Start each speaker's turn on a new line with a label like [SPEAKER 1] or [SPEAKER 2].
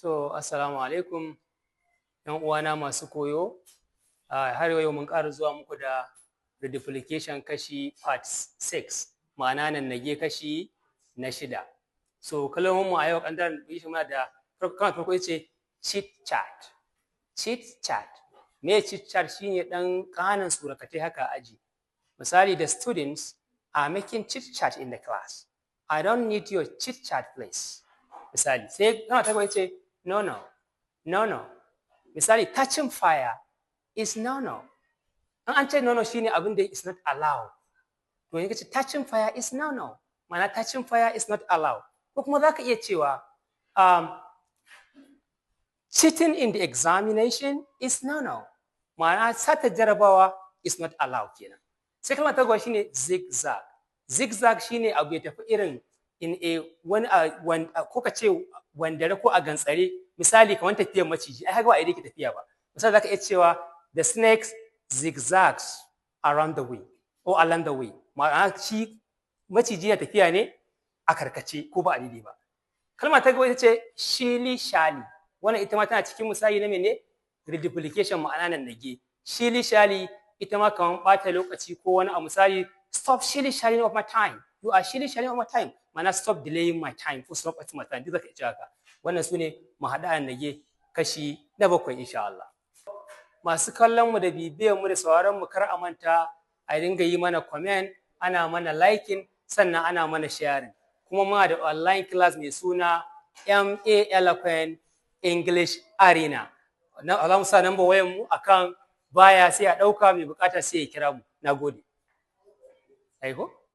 [SPEAKER 1] So, assalamu alaikum, ‘yan uwana masu koyo. Har yau mun ƙara zuwa muku da reduplication kashi part 6, ma'ana nannage kashi na shida. So, kalmominmu a yau ƙandar muna da kalmar farko ita ce chit chat. Chit chat. Me chit chat? Shine ɗan ƙananan surakatai haka a aji. Misali, "The students are making chit chat in the class." "I don't need your chit chat, please." Misali, sai kalma ta gaba ce no no. No no. Misali, "Touching fire is no no." In an ce no no, shine abin da is not allowed. To, in ce "touching fire is no no", ma'ana touching fire is not allowed. Ko kuma za ka iya cewa "Cheating in the examination is no no." Ma'ana sata jarabawa is not allowed kenan. Sai kalma ta gaba shine zigzag. Zigzag shine abu ya tafi irin in a wani ko ka ce wandare ko a gantsare. Misali, kamar tafiyar maciji, ai haka ba a yake tafiya ba. Misali, zaka iya cewa "The snakes zigzags around the way or along the way." Ma'ana shi maciji na tafiya ne a karkace ko ba a daidai ba. Kalma ta gaba ita ce shilly shally. Wannan ita ma tana cikin misali na mene? Reduplication, ma'ana nannage. Shilly shally ita ma kamar ɓata lokaci ko wani abu. Misali, "Stop shilly shallying of my time. You are shilly shallying of my time." Ma'ana stop delaying my time ko stop wasting my time. Duk zaka iya cewa haka. Wannan su ne mu haɗu a nannage kashi na bakwai, insha Allah. Masu kallon mu da bibiyan mu da sauraron mu, kar a manta a dinga yi mana comment, ana mana liking, sannan ana mana sharing. Kuma muna da online class mai suna MA Eloquent English Arena. Na za mu sa number wayan mu akan baya, sai a ɗauka, mai bukata sai ya kira mu. Nagode. Ai ko?